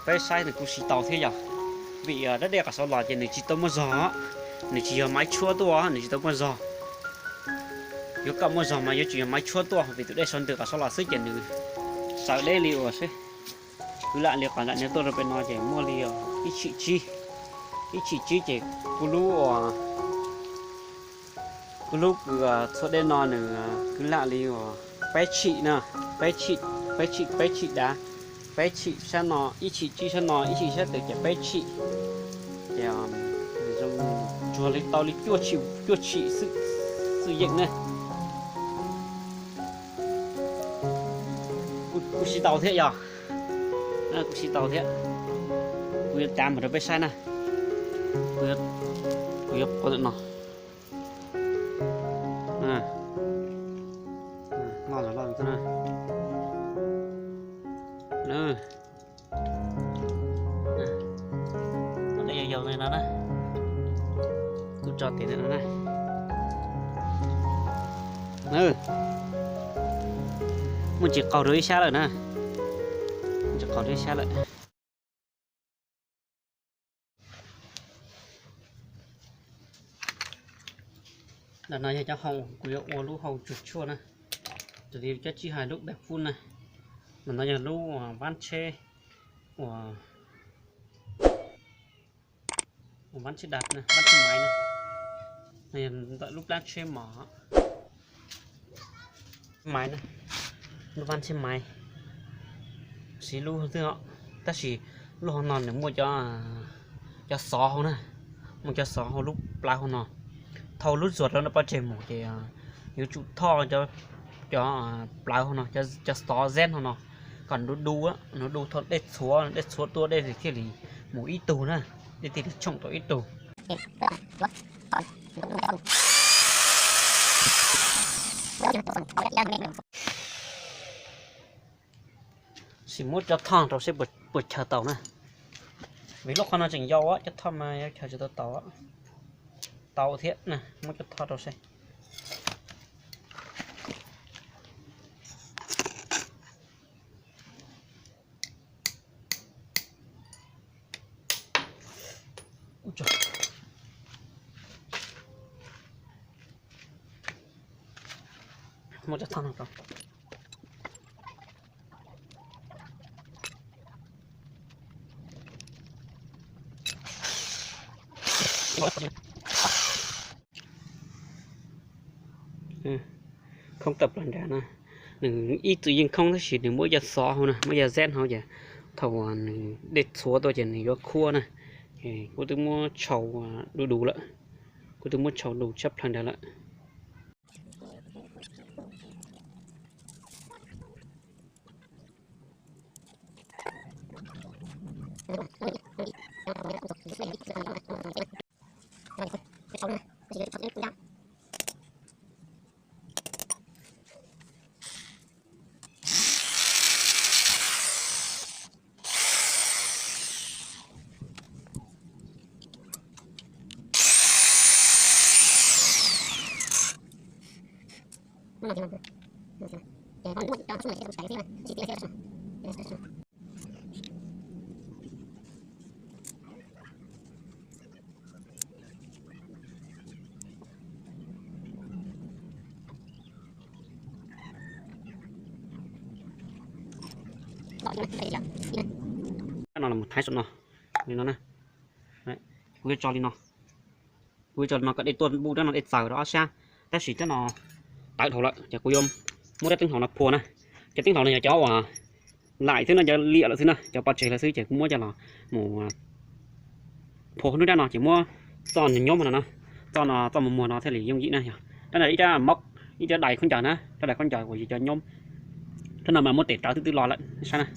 Peb saib nws kuj siv tau thiab yog, vim dab dej qhov saud los ces nws tsis tau muaj zog, nws tsis yog maiv tshuab tuaj, nws tsis tau muaj zog. Yuav kom muaj zog mas yuav tsum yog maiv tshuab tuaj, vim tus dej saud ntws qhov saud los xwb ces nws sawv deb li uas seb. Kwv lam li qhov nram no tuaj rau pem no ces muaj li ib tshim tsib, ib tshim tsib ces kuv lub uas kuv lub kws txhua dej no nws kwv lam li uas peb tshim na, peb tshim, peb tshim, peb tshim dav, peb tshim sab no, ib tshim tsib sab no, ib tshim sab twg ces peb tshim. Ces zoo tsuag li tau li cuaj tshim, cuaj tshim xwb yeej ne. Kuj siv tau thiab yog, kuj siv tau thiab. Kuv yuav tav mus rau peb saib na. Kuv yuav qhov no. Loj los loj na. Yog yog li no na. Kuv tso tes no na. Muaj tsis qaug rau ib sab lawm na. Muaj tsis qaug rau ib sab lawm. Ntawm no yog cov hau kuv yuav ua lub hau tsuag tshuaj na, raws li cov tsij hais lub bag fub na. Ntawm no yog lub vab tsheb uas, uas vab tsheb dav, vab tsheb maiv na. Ntawm lub plab tsheb mos maiv na, lub vab tsheb maiv, siv lub xwb os. Tab sis lub hauv no nws muaj cov xov hauv na, muaj cov xov hauv lub plawv hauv no. Thaum lub txuas rau pov tseg mus ces yuav tsum thoj cov plawv hauv no, cov xov zeb hauv no kom nws du, nws du thaum dej txhuav, dej txhuav tuaj dej thiaj li mus ib tug na, dej thiaj li tshoom tau ib tug. Sim muab cov thoj rau seb puas chaw tau na. Vim lub qhov no tseem yau, cov thoj mas yuav chaw tsis tau tau. Tau thiab na, muab cov thoj rau seb. Muab cov thoj no rau. Khoob tawm plaws nrad na, nws ib txwm yeej khoob tab sis nws muab cov xov hauv na, muab cov zeb hauv ces thaum nws dej txhuav tuaj ces nws yuav khuab na. Kuv twb muab tshau du du lawm, kuv twb muab tshau du tshaj plaws nrad lawm. No los thaiv saum no, li no na. Kuv yuav tso li no, kuv yuav tso li no kom dej tuaj npuj rab no dej txaws rau ob sab. Tab sis rab no tawv dhau lawm ces kuv yuav muab rab teeb hlau no phua na. Cov teeb hlau no yog cov uas laim xwb no, cov liam lawm xwb na, cov pov tseg lawm xwb ces kuv muab coj los mus phua hnub rab no ces muab txoj nws nyob no na, txoj no txoj muag muag no thiaj li yooj yim na. Yog rab no ib rab mob, ib rab dais khaub ncaws na, rab dais khaub ncaws uas yog cov nyob. Rab no mas muab tes rawv twb twb los lawm saib na.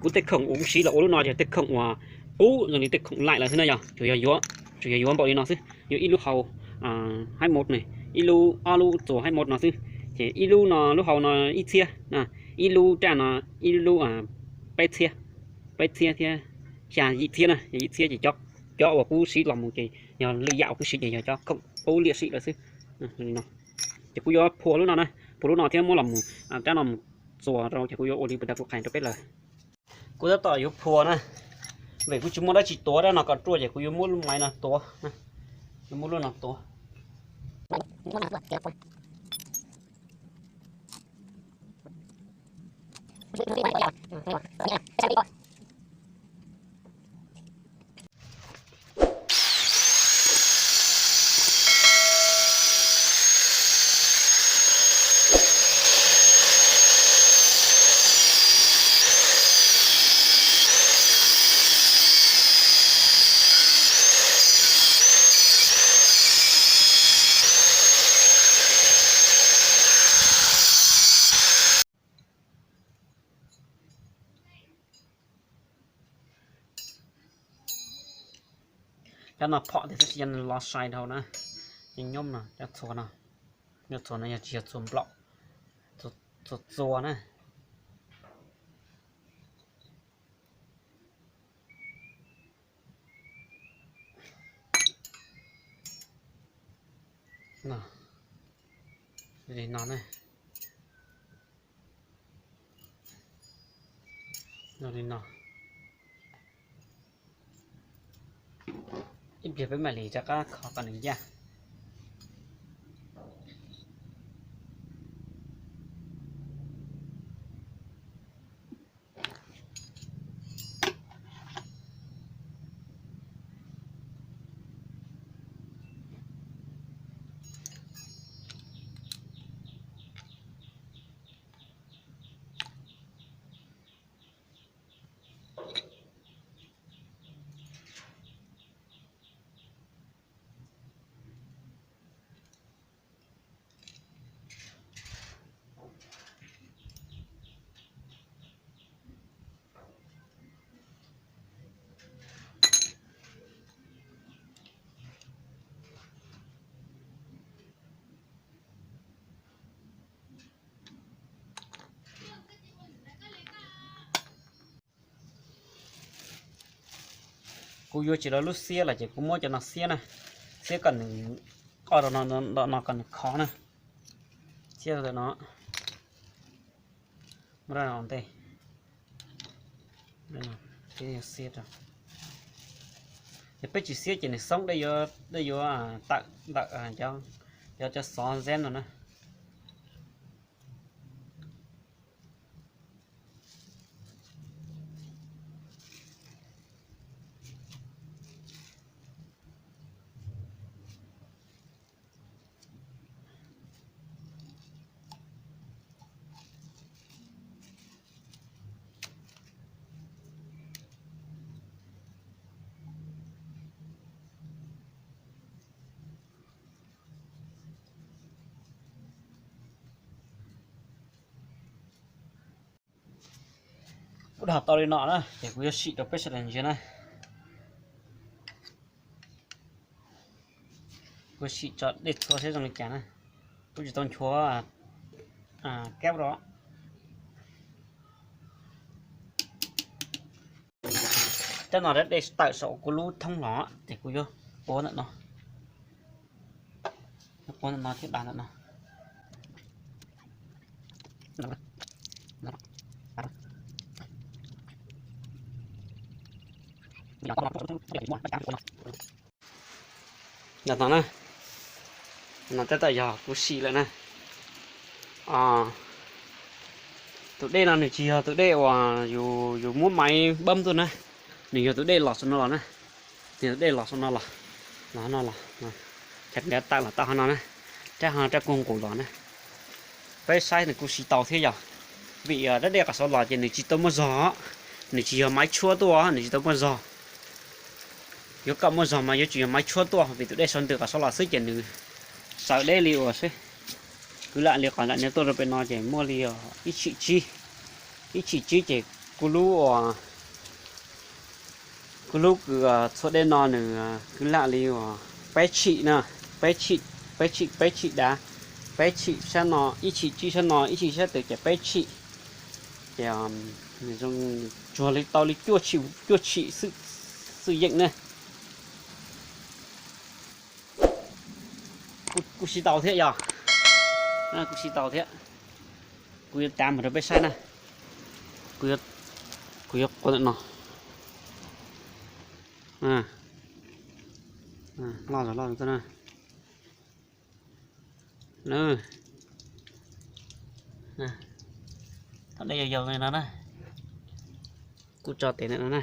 Kuv tej khoom uas kuv siv los ua lub no yog tej khoom uas qub zoo li tej khoom laim lawm xwb na, yog tsuas yog yuav, tsuas yog yuav npaum li no xwb. Yuav ib lub hau hais mos ne, ib lub ob lub txuas hais mos no xwb. Ces ib lub no, lub hau no ib txhiab, ib lub raj no ib lub peb txhiab, peb txhiab thiab xya yim txhiab na, yim txhiab ces cov uas kuv siv los mus ces yog lwm yam uas kuv siv ces yog cov khoom qub liam sim lawm xwb. Ces kuv yuav phua lub no na, phua lub no thiab muab los mus rab no mus txuas rau ces kuv yuav ua li puas tas kuv qhia rau peb lawm. Kuv tab tom yuav phua na, vim kuv tsis muaj dab tsi tuav dab no kom ruaj ces kuv yuav muab lub maiv no tuav, yuav muab lub no tuav. Cov no phom tiag tab sis cov no los sai dhau na. Nyob nyob no, cov txhua no, cov txhua no yog tsis yog txhua nplaum, txhua txhua na. Li no na. Li no. Ib pliag peb mam li rov qab kho kom nws ncaj. Kuv yuav tsis los lub xiab lawm ces kuv muab cov no xiab na, xiab kom nws, qoj rau no, no kom nws khov na. Xiab rau ntawm no, muab rau ntej, xiab rau. Yog peb tsis xiab ces nws xoob, dej yuav tawm ntawm cov, cov xov zeb no na. Kuv dhos tau li no na ces kuv yuav sim rau peb sawv daws ntsia na. Kuv sim tso dej txhua seb zoo li cas na. Kuv tsis tau nchuav kab rau. Cov no dej tawm saum kuv lub thoob los ces kuv yuav ua ntawm no, ua ntawm no thiab dav ntawm no. Ntawm no na, no tab tom yog kuv sim lawm na. Tus dej no nws tsis yog tus dej uas yus muab maiv npab tuaj na, nws yog tus dej los saum no los na. Nws yog tus dej los saum no los, los no los, chav ntiav tawm los tau hov no na, rab ho rab kug nqus los na. Peb saib nws kuj siv tau thiab yog, vim dab dej qhov saud los ces nws tsis tau muaj zog, nws tsis yog maiv tshuab tuaj, nws tsis tau muaj zog. Yuav kom muaj zog mas yuav tsum yog maiv tshuab tuaj, vim tus dej saum ntws qhov saud los xwb ces nws sawv deb li uas seb. Kwv lam li qhov lam niag tuaj rau pem no ces muaj li ib tshim tsib, ib tshim tsib ces kuv lub uas kuv lub kws txhua dej no nws kwv lam li uas peb tshim na, peb tshim, peb tshim, peb tshim dav, peb tshim sab no, ib tshim tsib sab no, ib tshim sab twg ces peb tshim. Ces nws zoo tsuag li tau li cuaj tshim, cuaj tshim xwb yeej ne. Kuj siv tau thiab yog, kuj siv tau thiab. Kuv yuav tav mus rau peb saib na. Kuv yuav Kuv yuav qua ntawm no. Loj loj na. Thaum dej yau yau li no na, kuv tso tes ntawm no na.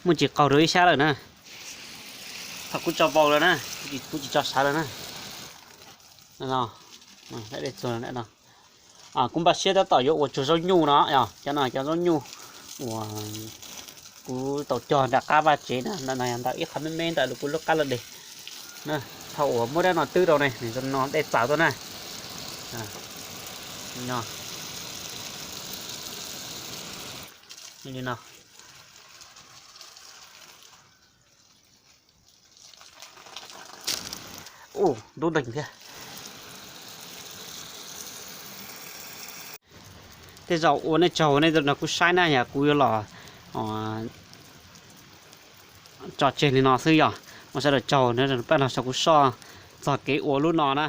Muaj tsis qaug rau ib sab lawm na. Thaum kuv tso npau lawm na, kuv tsis tso sawv lawm na. Kuv npaj siab tab tom yuav ua tsuag zaub nyuj no, cov no cov zaub nyuj uas kuv tau cog nram qab vaj tsev na, no yog ntawm ib qho me me ntawm kuv lub qab laj deg. Thaum uas muab dab no twb rau ne, nws no dej txaws tuaj na. Li no. Ub, ntub nreeg thiab. Tej zaum ua nej tsaug nej no kuv saib na, yog kuv yuav los tso tseg li no xwb yog ua sawv daws tsaug na, pab los saib kuv soj txog kev ua lub no na.